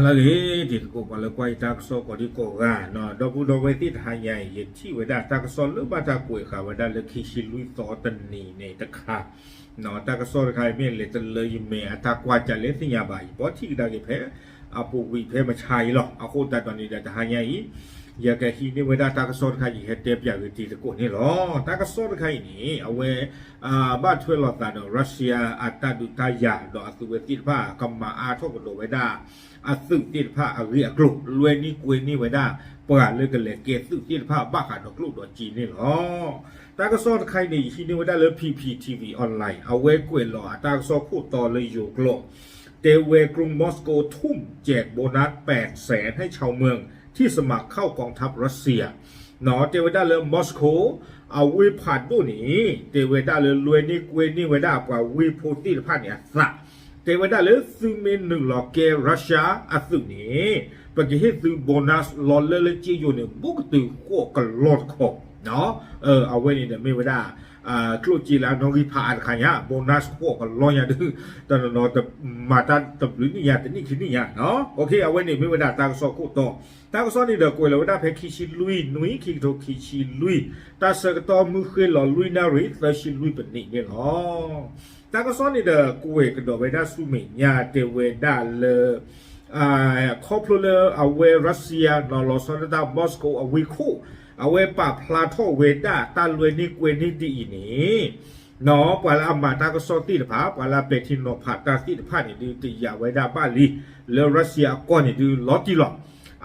လၢအဂ့ၤ တံၤသကိးပှၤလၢကွၢ်ယတၢ်ကစီၣ်ကိးဒံကိးဂၤ, ဒီပုၢ်ဒီဝဲၢ်သ့ၣ်တဟါညါအံၤ ယထံၣ်ဝဲဒၣ်တၢ်ကစီၣ်လၢဘၣ်တၢ်ကွဲးဃာ်ဝဲဒၣ်လၢခံဆံလွံၢ်သီတနံၤန့ၣ်တခါ, တၢ်ကစီၣ်တခါအံၤမ့ၢ်လဲၤတလၢယမဲာ်အတၢ်ကွၢ်ကလဲၣ်သ့ၣ်ညါဘၣ်, ယဘီထံၣ်ကဒါက့ၤဖဲ အပူၤကွံာ်ဖဲမဆါအံၤလီၤ. အဃိသတးဒီးန့ၣ်ဒီးတဟါညါအံၤ ယကဟံးန့ၢ်ဝဲဒၣ်တၢ်ကစီၣ်တခါ ယကဟဲတဲပၠးဂ့ၤတံၤသကိးန့ၣ်လီၤ. တၢ်ကစီၣ်တခါအံၤန့ၣ် အဝဲ ဘၣ်ထွဲလိာ်သးဒီး Russia အတၢ်ဒုးတၢ်ယၤ ဒီးအသုးဝဲသ့ၣ်တဖၣ် ကမၤအါထီၣ်ကဒီးဝဲဒၣ် အသုးသ့ၣ်တဖၣ်အဂ့ၢ်အကျိၤ လွဲန့ၢ်ကွဲန့ၢ်ဝဲဒၣ် ပှၤလၢကလဲၤကဲသုးသ့ၣ်တဖၣ်ဘၣ်ဃးဒီးကျိၣ်ဒီးစ့န့ၣ်လီၤ. တၢ်ကစီၣ်တခါအံၤန့ၣ် ယဟံးန့ၢ်ဝဲဒၣ်လၢ P P T V Online အဝဲကွဲးလီၤအတၢ်ကစီၣ်ခိၣ်တီလၢယိၤကျိာ် တဲဝဲ กรุงมอสโกทุ่มแจกโบนัสแปดแสนให้ชาวเมืองที่สมัครเข้ากองทัพรัสเซีย တဲဝဲဒၣ်လၢ Moscow အဝ့ၢ်ဖးဒိၣ်န့ၣ် တဲဝဲဒၣ်လၢလွဲန့ၢ်ကွဲန့ၢ်ဝဲဒၣ်ပှၤဝ့ၢ်ဖိသ့ၣ်တဖၣ်န့ၣ်အသး, တဲဝဲဒၣ်လၢသုမ့ၢ်နုာ်လီၤကဲ Russia အသုးန့ၣ် ပကဟ့ၣ်သု bonus လီၤလၢလၢစ့ယိၤန့ၣ် ဘူးကတုၤဃိးကလီၢ်တခီ, အဝဲန့ၣ်ဒီးမ့ၢ်ဝဲဒၣ် ကျိၣ်စ့လၢအနီၣ်ဂံၢ်ဖးအါတခါညါ bonus ဃိးကလီၢ်ညါဒုး တနီၤနီၤ မၤတၢ်တဘျုးနံၣ်ညါ တနံၣ်ခံနံၣ်ညါ, အဝဲန့ၣ်မ့ၢ်ဝဲဒၣ်တၢ်ကစီၣ်ခိၣ်တီ, တၢ်ကစီၣ်န့ၣ်ဒီးကွဲးလီၤဝဲဒၣ်ဖဲခံဆံလွံၢ်နွံ ခံကထိခံဆံလွံၢ်, တၢ်ဆၢကတီၢ်မုၢ်ဃ့ၢ်လီၤလွံၢ်နၣ်ရံၣ်သၢဆံလွံၢ်ပနံးန့ၣ်လီၤ. တၢ်ကစီၣ်န့ၣ်ဒီးကွဲးကဒီးဝဲဒၣ်ဆူမဲာ်ညါတဲဝဲဒၣ်လၢ ခီဖျိလၢအဝဲ Russia နီၤ လီၤဆီဒၣ်တၢ် Moscow အဝ့ၢ်ခိၣ် အဝဲပာ်ဖျါထီၣ်ဝဲဒၣ်တၢ်လွဲန့ၢ်ကွဲန့ၢ်ဒ်အံၤန့ၣ်, ပှၤလၢအမၤတၢ်ကစီၣ်သ့ၣ်တဖၣ် ပှၤလၢအပဲာ်ထံနီၤဖးတၢ်သ့ၣ်တဖၣ်န့ၣ်ဒုး တယာ်ဝဲဒၣ်ဘၣ်လံ, လၢ Russia အကီၢ်န့ၣ်ဒုး လီၤတံၢ်လီၤ,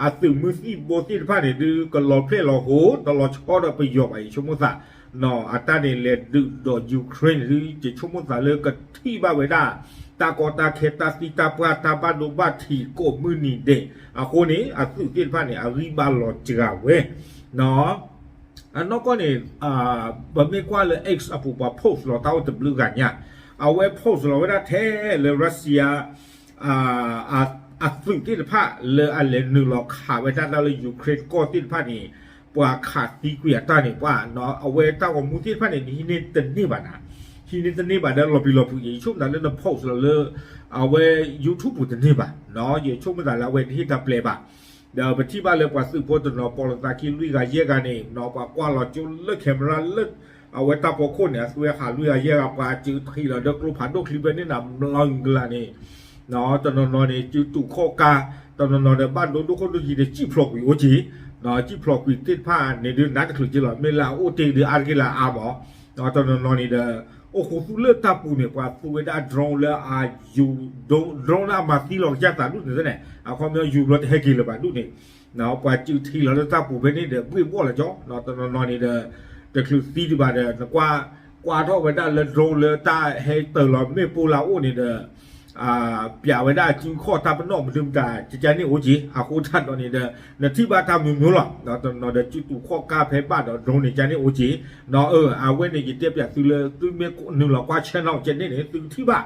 အသုးမုၢ်သံၣ်ဘိသ့ၣ်တဖၣ်န့ၣ်ဒုး ကလီၤဖျဲၣ်လီၤဟိ တလီၤဆီဒီးပယီၤဘၣ် ယဆိကမိၣ်သး အတၢ်န့ၣ်လဲၤဒုးဒီး Ukraine ဒုး ယဆိကမိၣ်သးလၢကထံၣ်ဘၣ်ဝဲဒၣ် တၢ်ကီတၢ်ခဲ တၢ်သံတၢ်ပှၢ် တၢ်ဘၣ်ဒိဘၣ်ထံးကိးမုၢ်နံၤဒဲး, အဃိန့ၣ် အသုးသ့ၣ်တဖၣ်န့ၣ် အဂံၢ်ဘါလီၤစှၤဝဲ အနီၢ်ကီၢ်န့ၣ် ပမ့ၢ်ကွၢ်လၢ X အပူၤ ပှၤ post လီၤတၢ်အိၣ်တဘျုးဂၤညါ, အဝဲ post လီၤဝဲဒၣ်ထဲလၢ Russia အသုးသ့ၣ်တဖၣ်လၢအလဲၤနုာ်လီၤခးဝဲဒၣ်တၢ်လၢ Ukraine ကီၢ်သ့ၣ်တဖၣ်န့ၣ် ပှၤခးသံကွံာ်အတၢ်န့ၣ် ပှၤ အဝဲတၢ်ဂီၤမူသ့ၣ်တဖၣ်န့ၣ် နဟံးန့ၢ်တန့ၢ်ဘၣ်နၤ, ဟံးန့ၢ်တန့ၢ်ဘၣ်ဒီးလီၤပံၤလီၤဖုး ယဆိကမိၣ်သးလၢန post လီၤလၢ အဝဲ YouTube ပူၤတန့ၢ်ဘၣ်, ယဆိကမိၣ်သးလၢအဝဲတဟ့ၣ်တၢ်ပျဲဘၣ် ဒီးပထံၣ်ဘၣ်လၢပှၤသုးဖိတနီၤ ပိာ်လိာ်သးခံလွံၢ်ဂၤယဲၢ်ဂၤန့ၣ် ပှၤကွၢ်လီၤကၠိလၢ camera လၢ အဝဲတၢ်ဖီခိၣ်န့ၣ် အသုဝဲဟးလွံၢ်ဂၤယဲၢ်ဂၤ ပှၤစုးထံးလီၤဒီးကျိဖးဒိၣ်ချံဖဲန့ၣ်နၤ ဘျီကလးန့ၣ် တနီၤနီၤန့ၣ် စုတူာ်ခီၣ်ကါ, တနီၤနီၤဒီးဘၣ်ဒိဒိၣ်ခိၣ်ဒိၣ်ကံၤဒီး စံၣ်ဖျိးကွံာ်အိၣ်က့ၤ, စံၣ်ဖျိးကွံာ်သ့ၣ်တဖၣ်န့ၣ်ဒုး နးတချုးက့လီၤ မ့ၢ်လၢအအိၣ်တ့ၢ်ဒုးအါတက့ၢ်လၢအါမး, တနီၤနီၤန့ၣ်ဒီး အိၣ်ဃူသူၣ်လၢတၢ်ပူၤန့ၣ် ပှၤသူဝဲဒၣ် drone လၢအယူၤ drone လၢအမၤသံလီၤကစၢ်သးဒူၣ်န့ၣ်န့ၣ် အခီပညီယူၤဘျီတဟဲက့ၤလၢၤဘၣ်ဒူၣ်န့ၣ် ပှၤစုးထံးလီၤလၢတၢ်ပူၤဖဲန့ၣ်ဒီး ဘှ့ၣ်ဘှီၣ်လီၤကၠီ, တနီၤနီၤန့ၣ်ဒီး တချုးသံဒံးဘၣ်ဒီး နကွၢ် ကွၢ်ထီၣ်ဝဲဒၣ်လၢ drone လၢတၢ်ဟဲတၢၤလီၤမ့ၣ်ပိၢ်လၢအအိၣ်န့ၣ်ဒီး ပျးဝဲဒၣ်စုခီၣ်တၢ်ပနီၣ်မနုၤမတၤ ကကန့ၣ်အိၣ်က့ၤ, အဃိသတးဒီးန့ၣ်ဒီး နထံၣ်ဘၣ်တၢ်မံၤမံၤလီၤ, တနီၤဒီးစုတူာ်ခီၣ်ကါဖဲဘၣ်ဒီး drone န့ၣ်ကန့ၣ်အိၣ်က့ၤ, အဝဲန့ၣ်ယတဲပျးသုလၢ သုမ့ၢ်နုာ်လီၤကွၢ် channel ကန့ၣ်န့ၣ် သုကထံၣ်ဘၣ်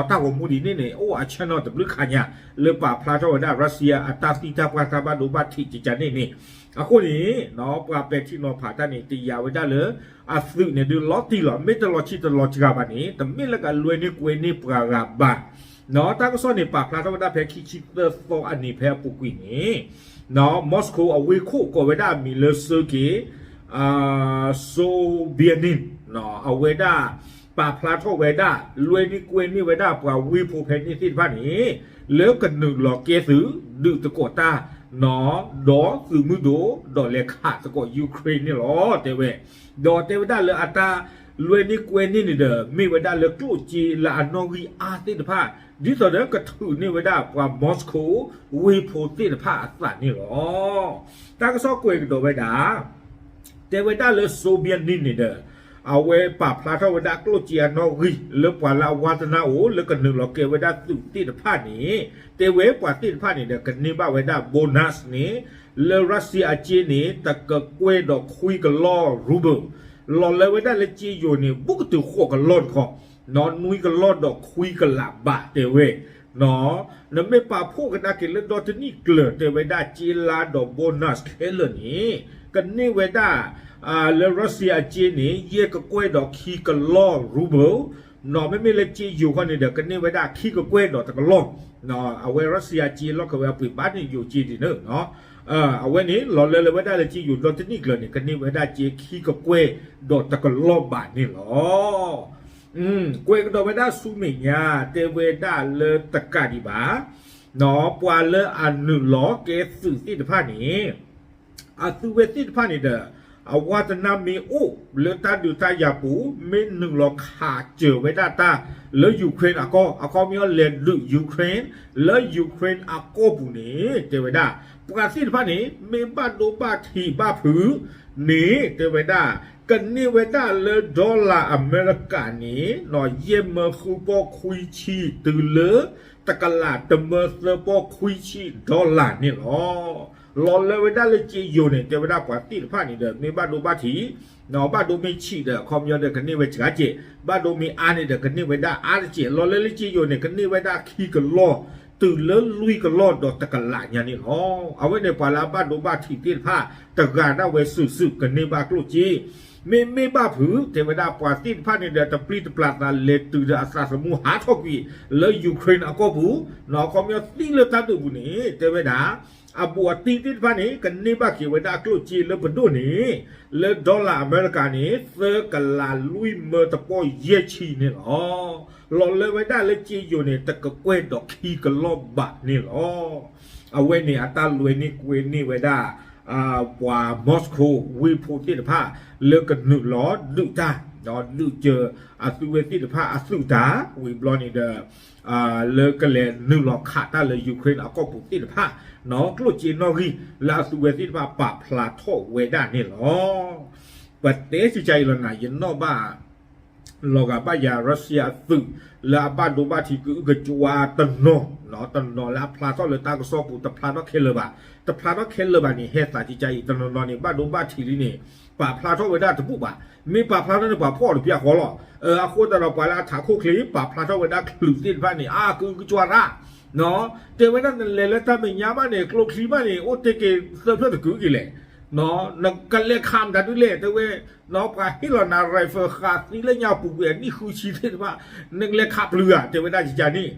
တၢ်ဂီၤမူဒ်န့ၣ်န့ၣ် အိၣ်အ channel တဘျုးခါညါ လၢပာ်ဖျါထီၣ်ဝဲဒၣ် Russia အတၢ်သံတၢ်ပှၢ်တၢ်ဘၣ်ဒိဘၣ်ထံးကကန့ၣ်န့ၣ်, အဃိန့ၣ် ပှၤပဲာ်ထံနီၤဖးတၢ်န့ၣ် တယာ်ဝဲဒၣ်လၢ အသုးန့ၣ်ဒုးလီၤတံၢ်လီၤ မ့ၢ်တလီၤဆံးတလီၤစှၤဘၣ်န့ၣ် တမ့ၢ်လၢကလွဲန့ၢ်ကွဲန့ၢ်ပှၤဂၤဘၣ်, တၢ်ကစီၣ်န့ၣ် ပာ်ဖျါထီၣ်ဝဲဒၣ်ဖဲခံဆံသၢသီအနံၤဖဲအပူၤကွံာ်န့ၣ် Moscow အဝ့ၢ်ခိၣ်ကိးဝဲဒၣ်အမံၤလၢ Sergei Sobyanin အဝဲဒၣ် ပာ်ဖျါထီၣ်ဝဲဒၣ် လွဲန့ၢ်ကွဲန့ၢ်ဝဲဒၣ်ပှၤဝ့ၢ်ဖိဖဲန့ၣ်သ့ၣ်တဖၣ်န့ၣ် လၢကနုာ်လီၤကဲသုး ဒုးသကိးတၢ် ဒီးသုးမုၢ်ဒိၣ် ဒီးလဲၤခးသကိး Ukraine န့ၣ်လီၤ တဲဝဲ, ဒီးတဲဝဲဒၣ်လၢအတၢ်လွဲန့ၢ်ကွဲန့ၢ်န့ၣ်ဒီး မ့ၢ်ဝဲဒၣ်လၢကျိၣ်စ့လၢအနီၣ်ဂံၢ်အါသ့ၣ်တဖၣ် ဒ်သိးဒီးကထုးန့ၢ်ဝဲဒၣ်ပှၤ Moscow ဝ့ၢ်ဖိသ့ၣ်တဖၣ်အသးန့ၣ်လီၤ. တၢ်ကစီၣ်ကွဲးကဒီးဝဲဒၣ် တဲဝဲဒၣ်လၢ Sobyanin န့ၣ်ဒီး အဝဲပာ်ဖျါထီၣ်ဝဲဒၣ်ကျိၣ်စ့အနီၣ်ဂံၢ် လၢပှၤလၢအဝါသနာအိၣ် လၢကနုာ်လီၤကဲဝဲဒၣ်သုးသ့ၣ်တဖၣ်န့ၣ် တဲဝဲပှၤသ့ၣ်တဖၣ်န့ၣ်ဒီး ကန့ၢ်ဘၣ်ဝဲဒၣ် bonus န့ၣ် လၢ Russia အစ့န့ၣ် တကကွဲၢ်ဒီးခွံကလီၢ် ruble လီၤလၢဝဲဒၣ်လၢစ့ယိၤန့ၣ် ဘူးကတုၤဃိးကလီၢ်တခီ နွံကလီၢ်ဒီးခွံကလးဘးတဲဝဲ နမ့ၢ်ပာ်ဖှိၣ်ကဒါက့ၤလၢဒီတနံၣ်ကျၢၤ တဲဝဲဒၣ်စ့လါဒီး bonus ခဲလၢာ်န့ၣ် ကန့ၢ်ဝဲဒၣ် လၢ Russia အစ့န့ၣ် ယဲၢ်ကကွဲၢ်ဒီးခံကလီၢ် ruble နီၢ် မ့မ့ၢ်လၢကၠ့ယိၤခီန့ၣ်ဒီး ကန့ၢ်ဝဲဒၣ်ခံကကွဲၢ်ဒီးတကလီၢ်, အဝဲရၢစံယါကၠ့လီၢ်ခံဝဲအပှ့ၤဘၣ်န့ၣ်ယိၤကၠ့ဒ်န့ၣ်, အဝဲန့ၣ် လီၤလၢလၢဝဲဒၣ်လၢကၠ့ယိၤဒီတနံၣ်ကျၢၤန့ၣ် ကန့ၢ်ဝဲဒၣ်ကၠ့ခံကကွဲၢ်ဒီးတကလီၢ်ဘးန့ၣ်လီၤ. ကွဲးကဒီးဝဲဒၣ်ဆူမဲာ်ညါ တဲဝဲဒၣ်လၢတကးဒံးဘၣ် ပှၤလၢအနုာ်လီၤကဲသုးသ့ၣ်တဖၣ်န့ၣ် အသုဝဲသ့ၣ်တဖၣ်န့ၣ်ဒီး အဝါတနါမ့ၢ်အိၣ်လၢတၢ်ဒုးတၢ်ယၤပူၤ မ့ၢ်နုာ်လီၤခးစၢၤဝဲဒၣ်တၢ်လၢ Ukraine အကီၢ်, အခီပညီလဲၤဒုး Ukraine လၢ Ukraine အကီၢ်ပူၤန့ၣ် တဲဝဲဒၣ် ပှၤသ့ၣ်တဖၣ်န့ၣ် မ့ၢ်ဘၣ်ဒိဘၣ်ထံးဘၣ်ဖုးန့ၣ် တဲဝဲဒၣ် ကန့ၢ်ဝဲဒၣ်လၢ dollar အမဲရကၤန့ၣ် ယဲၢ်မၢဃုပီၢ်ခွံဆံတုၤလၢ တကလးတမၢသၢပီၢ်ခွံဆံ dollar န့ၣ်လီၤ. လီၤလၢဝဲဒၣ်လၢကၠ့ယိၤန့ၣ် တဲဝဲဒၣ်ပှၤသ့ၣ်တဖၣ်န့ၣ်ဒီး မ့ၢ်ဘၣ်ဒိဘၣ်ထံး, ဘၣ်ဒိမ့ၢ်ဆံးဒီး အခီပညီဒီးကန့ၢ်ဝဲစှၤကဲး, ဘၣ်ဒိမ့ၢ်အါန့ၣ်ဒီး ကန့ၢ်ဝဲဒၣ်အါတကဲး, လီၤလၢလၢကၠ့ယိၤန့ၣ် ကန့ၢ်ဝဲဒၣ်ခံကလီၢ် တုၤလၢလွံၢ်ကလီၢ်ဒီးတကလးညါန့ၣ်လီၤ. အဝဲန့ၣ်ပှၤလၢအဘၣ်ဒိဘၣ်ထံးသ့ၣ်တဖၣ် တဂၤဒၣ်ဝဲစုာ်စုာ် ကန့ၢ်ဘၣ်ကျိၣ်စ့ မ့မ့ၢ်ဘၣ်ဖုး တဲဝဲဒၣ်ပှၤသ့ၣ်တဖၣ်န့ၣ်ဒီး တပျံၤတပျၢ်သးလဲၤတုၤဒီးအသးသမူဟးထီၣ်ကွံာ်လၢ Ukraine အကီၢ်ပူၤ, အခီပညီသံလၢတၢ်ဒုးပူၤန့ၣ် တဲဝဲဒၣ် အဘူးအတံၢ်သ့ၣ်တဖၣ်န့ၣ် ကန့ၢ်ဘၣ်က့ၤဝဲဒၣ်ကျိၣ်စ့လၢပဒိၣ်န့ၣ် လၢ dollar အမဲရကၤန့ၣ် သၢကလးလွံၢ်မၢတပီၢ်ယဲၢ်ဆံန့ၣ်လီၤ. လီၤလၢဝဲဒၣ်လၢကၠ့ယိၤန့ၣ် တကကွဲၢ်ဒီးခံကလီၢ်ဘးန့ၣ်လီၤ. အဝဲန့ၣ်အတၢ်လွဲန့ၢ်ကွဲန့ၢ်ဝဲဒၣ် ပှၤ Moscow ဝ့ၢ်ဖိသ့ၣ်တဖၣ် လၢကနုာ်လီၤဒုးတၢ် ဒုးစၢၤအသုဝဲသ့ၣ်တဖၣ်အသုးတၢ် ဝံၤဘျီန့ၣ်ဒီး လၢကလဲၤနုာ်လီၤခးတၢ်လၢ Ukraine အကီၢ်ပူၤသ့ၣ်တဖၣ် ကျိၣ်စ့နီၣ်ဂံၢ်လၢအသုဝဲသ့ၣ်တဖၣ်ပာ်ဖျါထီၣ်ဝဲဒၣ်န့ၣ်လီၤ. ပတဲကကါအံၤလီၤနၤ ယနီၣ်ဘၣ် လီၤဂာ်ဘၣ်ယၤ Russia အသုး လၢအဘၣ်ဒိဘၣ်ထံးကအုကကွါတနီၤ, တနီၤလၢအဖျါထီၣ်လၢတၢ်ကစီၣ်ပူၤ တဖျါထီၣ်ခဲလၢာ်ဘၣ်, တဖျါထီၣ်ခဲလၢာ်ဘၣ်န့ၣ် ဟဲသးကကါအံၤ တနီၤနီၤန့ၣ် ဘၣ်ဒိဘၣ်ထံးလံန့ၣ် ပာ်ဖျါထီၣ်ဝဲဒၣ်တဘူၣ်ဘၣ်, မ့ၢ်ပာ်ဖျါထီၣ်န့ၣ် ပှၤဖီၣ်အီၤတဖျၢၣ်ဃီလီၤ. အဃိသတးဒီးပှၤလၢအထးခိၣ်ချ့ ပာ်ဖျါထီၣ်ဝဲဒၣ်ချုးသ့ၣ်တဖၣ်န့ၣ် အါ ကအုကကွါရၣ် တဲဝဲဒၣ်နလဲၤလၢတၢ်မဲာ်ညါဘၣ်န့ၣ် ကျိချံဘၣ်န့ၣ် အိၣ်တ့ၢ်က့ၤသၢဖျၢၣ်တကုာ်က့ၤလဲၣ်, နကလဲၤခးမတၤဒုလဲၣ် တဲဝဲ, ပှၤဟ့ၣ်လီၤနၤ rifle ဃးသံလၢညါပူၤကွံာ်အနံၣ်ဃုဆံသ့ၣ်တဖၣ် နကလဲၤခးပျုၤဧါ တဲဝဲဒၣ်ကကါန့ၣ်,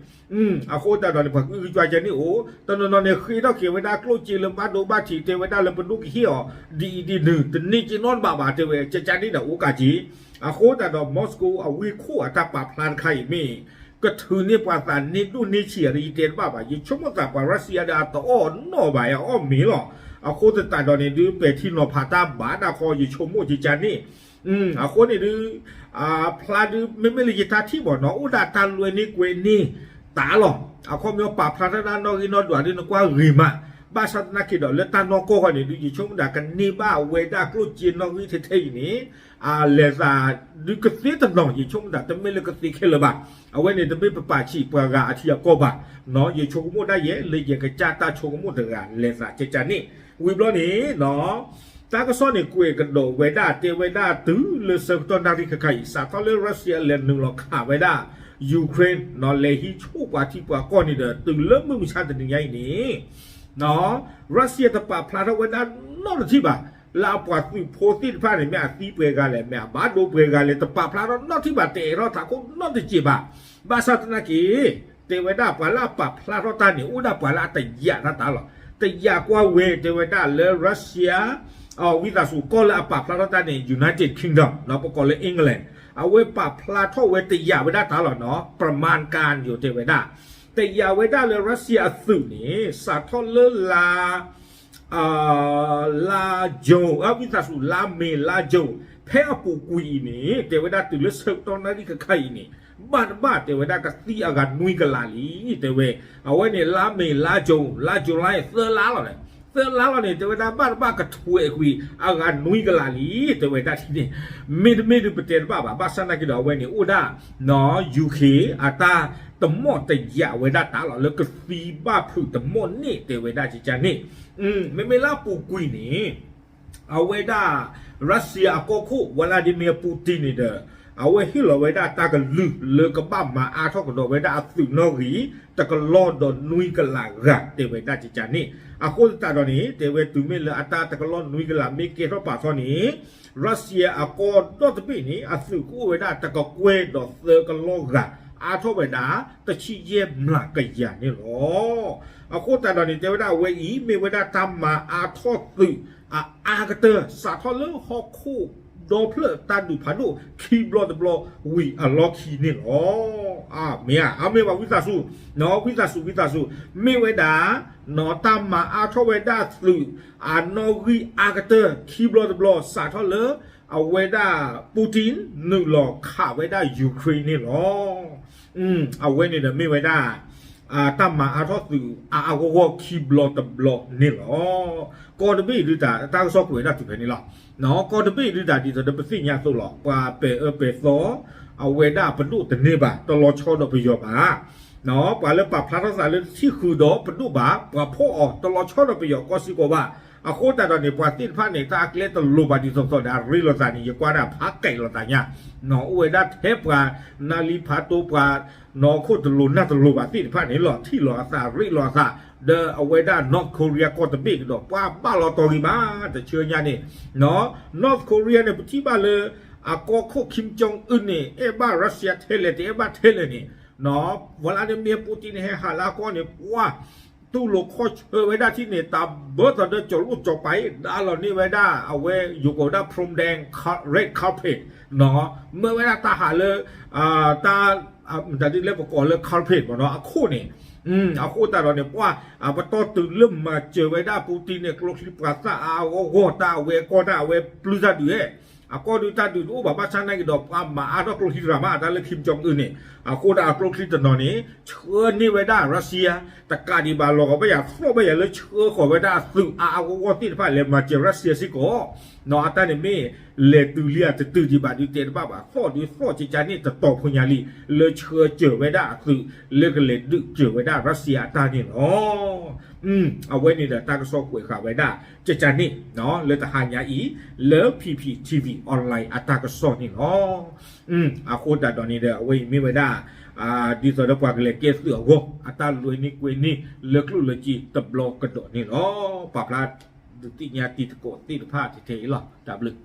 အဃိသတးဒီးန့ၣ် ပှၤကအုကကွါကန့ၣ်အိၣ် တနီၤနီၤန့ၣ် ဃ့ထီၣ်က့ၤဝဲဒၣ်ကျိၣ်စ့လၢဘၣ်ဒိဘၣ်ထံး တဲဝဲဒၣ်လၢပဒိၣ်ကဟ့ၣ်အီၤ ဒ်အံၤဒ်နုၤ တန့ၢ်က့ၤနီတဘျီဘၣ် တဲဝဲ ကကါန့ၣ်ဒီးအိၣ်ကးက့ၤ, အဃိသတးဒီး Moscow အဝ့ၢ်ခိၣ်အတၢ်ပာ်ဖျါတခါအံၤမ့ၢ် ကထုးန့ၢ်ပှၤသးန့ၢ်ဒိၣ်န့ၢ်ဆံးအရယတဲတဘၣ်ဘၣ်, ယဆိကမိၣ်သးပှၤ Russia ဒီးအတအီၣ်နီၣ်ဘၣ် အအီၣ်မ့ၤလီၤ. အဃိသတးဒီးန့ၣ်ဒုး ပဲာ်ထံနီၤဖးတၢ်ဘၣ်ဒၣ်ဃီ ယဆိကမိၣ်ကကါန့ၣ်, အဃိန့ၣ်ဒုး ဖျါဒုး မ့မ့ၢ်လၢယတၢ်ထံၣ်ဘၣ်နီၤ အိၣ်ဒၣ်တၢ်လွဲန့ၢ်ကွဲန့ၢ်တၢ်လီၤ. အခီပညီပာ်ဖျါထီၣ်ဒၣ်နီၣ်ဂံၢ်နီၣ်ဒွးဒုး နကွၢ်ဂ့ၤမး, ဘၣ်ဆၣ်သနာ်က့ဒီး လၢတၢ်နီၢ်ကီၢ်ဃီန့ၣ်ဒုး ယဆိကမိၣ်ဒၣ်ကန့ၢ်ဘၣ်ဝဲဒၣ်ကျိၣ်စ့နီၣ်ဂံၢ်ထဲထဲအံၤန့ၣ် အလဲၤသးဒုးကသ့တနီၤ ယဆိကမိၣ်တၢ်တမ့ၢ်လၢကသ့ခဲလၢာ်ဘၣ်. အဝဲန့ၣ်တမ့ၢ်ပပာ်ဆံးပှၤဂၤအထံအကီၢ်ဘၣ်, ယဆိကမိၣ်ဒၣ်ယဲလၢယကစၢ်တၢ်ဆိကမိၣ်တဂၤလဲၤသးကကါန့ၣ်, ဝံၤဘျီန့ၣ် တၢ်ကစီၣ်န့ၣ်ကွဲးကဒီးဝဲဒၣ် တဲဝဲဒၣ်တုၤလၢဆၢကတီၢ်နၣ်ရံၣ်ခါခါအံၤ စးထီၣ်လၢ Russia လဲၤနုာ်လီၤခးဝဲဒၣ် Ukraine လဲၤဟံးဆိၣ်ပှၤထံပှၤကီၢ်န့ၣ်ဒီး တုၤလၢမုၢ်မဆါတနံၤညါအံၤန့ၣ် Russia တပာ်ဖျါထီၣ်ဝဲဒၣ်နီတထံၣ်ဘၣ်, လၢအပှၤသုးဖိသ့ၣ်တဖၣ်န့ၣ် မ့ၢ်အသံပှဲၤဂၤလဲၣ် မ့ၢ်အဘၣ်ဒိပှဲၤဂၤလဲၣ် တပာ်ဖျါထီၣ်နီတထံၣ်ဘၣ် တအဲၣ်ထီၣ်ထးခိၣ်နီတစဲးဘၣ်. ဘၣ်ဆၣ်သနာ်က့ တဲဝဲဒၣ်ပှၤလၢအပာ်ဖျါထီၣ်တၢ်န့ၣ် အိၣ်ဒၣ်ပှၤလၢအတယာ်တၢ်တၢ်လီၤ. တယာ်ကွၢ်ဝဲ တဲဝဲဒၣ်လၢ Russia ဝံသးစူၤ ကီၢ်လၢအပာ်ဖျါထီၣ်တၢ်န့ၣ် United Kingdom ပကိးလၢ England အဝဲပာ်ဖျါထီၣ်ဝဲတယာ်ဝဲဒၣ်တၢ်လီၤနီၤ ပရမၤကၣ်ယိၤ တဲဝဲဒၣ် တယာ်ဝဲဒၣ်လၢ Russia အသုးန့ၣ် စးထီၣ်လၢလါ လါ June ဝံသးစူၤ လါမ့ၤ လါ June ဖဲအပူၤကွံာ်အံၤန့ၣ် တဲဝဲဒၣ်တုၤလၢဆၢကတီၢ်နၣ်ရံၣ်ခါခါအံၤန့ၣ် ဘၣ်တဘၣ်တဲဝဲဒၣ်ကသံအဂၤနွံကလးလံ တဲဝဲ. အဝဲန့ၣ်လါမ့ၤ လါ June လါ July သၢလါလီၤန့ၣ် သၢလါလီၤန့ၣ် တဲဝဲဒၣ်ဘၣ်တဘၣ်ကထွဲကွံာ်အဂၤနွံကလးလံ တဲဝဲဒၣ်ဒ်န့ၣ် မ့တမ့ၢ်ဒုးပတဲတဘၣ်ဘၣ် ဘၣ်ဆၣ်သနာ်က့ဒီးအဝဲန့ၣ်အိၣ်ဒၣ် UK အတၢ်တမီၣ်တယာ်ဝဲဒၣ်တၢ်လီၤ လၢကသံဘၣ်ဖုးတမီၣ်န့ၣ် တဲဝဲဒၣ်ကကါန့ၣ် မ့မ့ၢ်လၢအပူၤကွံာ်န့ၣ် အဝဲဒၣ် Russia အကီၢ်ခိၣ် Vladimir Putin န့ၣ်ဒီး အဝဲဟ့ၣ်လီၤဝဲဒၣ်တၢ်ကလုၢ်လၢကဘၣ်မၤအါထီၣ်ကဒီးဝဲဒၣ်အသုးနီၣ်ဂံၢ် တကလီၢ်ဒီးနွံကလးဂၤ တဲဝဲဒၣ်ကကန့ၣ်. အဃိသတးဒီးန့ၣ် တဲဝဲတုၤမ့ၢ်လၢအတၢ်တကလီၢ်နွံကလးမ့ၢ်ကဲထီၣ်ပာ်ထီၣ်န့ၣ် ရၢၣ်စံယါအကီၢ်ဒီတဘ့ၣ်န့ၣ် အသုးကအိၣ်ဝဲဒၣ်တကကွဲၢ်ဒီးသၢကလီၢ်ဂၤ အါထီၣ်ဝဲဒၣ် တဆံယဲၢ်မျးကယၤန့ၣ်လီၤ. အဃိသတးဒီးန့ၣ် တဲဝဲဒၣ်အဝဲအံၤ မ့ၢ်ဝဲဒၣ်တၢ်မၤအါထီၣ်သုး အအါကတၢၢ် စးထီၣ်လၢဟီၣ်ခိၣ်ဒီဖျၢၣ်တၢ်ဒုးဖးဒိၣ်ခံဘျီတဘျီဝံၤအလီၢ်ခံန့ၣ်လီၤ. အမ့ၢ်ဧါ, အမ့ၢ်ဘၣ်ဝံသးစူၤ, ဝံသးစူၤ ဝံသးစူၤ, မ့ၢ်ဝဲဒၣ် တၢ်မၤအါထီၣ်ဝဲဒၣ်သုး အနီၣ်ဂံၢ်အါကတၢၢ်ခံဘျီတဘျီ စးထီၣ်လၢ အဝဲဒၣ် Putin နုာ်လီၤခးဝဲဒၣ် Ukraine န့ၣ်လီၤ. အဝဲန့ၣ်ဒီးမ့ၢ်ဝဲဒၣ် တၢ်မၤအါထီၣ်သုးအါအါဂီၢ်ဂီၢ်ခံဘျီတဘျီန့ၣ်လီၤ. ကီၢ်တဘ့ၣ်ဒုးတၢ် တၢ်ကစီၣ်ကွဲးဝဲဒၣ်တုၤဖဲန့ၣ်လီၤ. ကီၢ်တဘ့ၣ်ဒုးတၢ်ဒ်သိးဒီးပသ့ၣ်ညါအသိးလီၤ. ပှၤပဲာ်အၢပဲာ်သီ အဝဲဒၣ်ပဒိၣ်တန့ၢ်ဘၣ် တလီၤဆီဒီးပယီၤဘၣ်. ပှၤလၢပာ်ဖျါထီၣ်သးလၢတထံၣ်ဃုာ်ဒီးပဒိၣ်ဘၣ် ပှၤဖီၣ်အီၤတလီၤဆီဒီးပယီၤကီၢ်စ့ၢ်ကီးဘၣ်. အဃိသတးဒီးန့ၣ် ပှၤသ့ၣ်တဖၣ်န့ၣ် တၢ်အကျဲတလိၤဘၣ်ဒ်သိးသိးဒီးအရ့လိာ်သးန့ၣ် ယကွၢ်ဒၣ်ဖးကဲးလိာ်သးညါ အိၣ်ဝဲဒၣ်ထဲပှၤနါလံဖးတိ ပှၤနီၢ်ခိၣ်တလိၤနၢ်တလိၤဘၣ်သ့ၣ်တဖၣ်န့ၣ် လီၤထံၣ်လိာ်အသးရ့လိာ်အသး ဒီးအဝဲဒၣ် North Korea ကီၢ်တဘ့ၣ်ကဒီး ပှၤဘၣ်လီၤတီၤဂ့ၤမး တဆၢညါန့ၣ် North Korea န့ၣ် ပထံၣ်ဘၣ်လၢ အကီၢ်ခိၣ် Kim Jong Un န့ၣ် အဲၣ်ဘၣ် Russia ထဲလဲၣ် တအဲၣ်ဘၣ်ထဲလဲၣ်န့ၣ် Vladimir Putin န့ၣ် ဟဲဟးလၢအကီၢ်န့ၣ် ပှၤ တူၢ်လိာ်ခီၣ်ဆၢဝဲဒၣ်ထံၣ်န့ၣ် တၢ်ဘၢသီဒီးကၠီၤလိၣ်ကၠီၤပၤ ဒါလီၤန့ၢ်ဝဲဒၣ် အဝဲယိၤကိးဝဲဒၣ် prom dang red carpet မၢဝဲဒၣ်တၢ်ဟးလၢ တၢ် တၢ်ဒ်လဲၣ်ပကိးလၢ carpet မ့ၢ်နီၤ အခိၣ်န့ၣ် အဃိသတးဒီးန့ၣ် ပှၤ ပတီၢ်တုၤလၢမၤစၢၤဝဲဒၣ် Putin န့ၣ် ကျိချံပှၤသၣ်အါအါဂီၢ်ဂီၢ် တၢ်အဝဲအကီၢ်တၢ်အဝဲပျုၢ်တၢ်ဒုးဧဲ အကီၢ်ဒုးတၢ်ဒုးတအိၣ်ဘၣ် ဘၣ်ဆၣ်နာ်က့ၤဒီး ပှၤမၤအါထီၣ်ကျိချံတဂၤမး တၢ်လၢ Kim Jong Un န့ၣ် အဃိဒၣ်အကျိချံတနီၤန့ၣ် ဆှၢန့ၢ်ဝဲဒၣ် Russia တကးဒံးဘၣ်လီၤဂာ်ဘၣ်ယၤ သီၣ်ဘၣ်ယၤလၢဆှၢဃီၤဝဲဒၣ်အသုးအါအါဂီၢ်ဂီၢ်သ့ၣ်တဖၣ် လဲၤမၤစၢၤ Russia စ့ၢ်ကီး နီၤ အတၢ်န့ၣ်မ့ၢ် လဲၤတုၤလံဧါ တတုၤဒံးဘၣ်ဒုးတဲတဘၣ်ဘၣ် သီၣ်ဒုးသီၣ်ကကန့ၣ် တတီၤဖိညါလံ လၢဆှၢစၢၤဝဲဒၣ်အသုး လၢကလဲၤဒုးစၢၤဝဲဒၣ် Russia အတၢ်န့ၣ်လီၤ. အဝဲန့ၣ်ဒီးတၢ်ကစီၣ်ကွဲးဃာ်ဝဲဒၣ် ကကန့ၣ် လၢတဟါညါအံၤ လၢ P P T V online အတၢ်ကစီၣ်န့ၣ်လီၤ. အဃိသတးဒီးန့ၣ်ဒီး အဝဲအံၤမ့ၢ်ဝဲဒၣ် ဒ်သိးဒီးပှၤကလဲၤကဲသုးအဂီၢ် အတၢ်လွဲန့ၢ်ကွဲန့ၢ်လၢကျိၣ်လၢစ့တဘျီကဒီးန့ၣ်လီၤ. ပာ်ဖျါဒုးသ့ၣ်ညါတံၤသကိးသ့ၣ်တဖၣ်ထဲအံၤလီၤ. တၢ်ဘျုး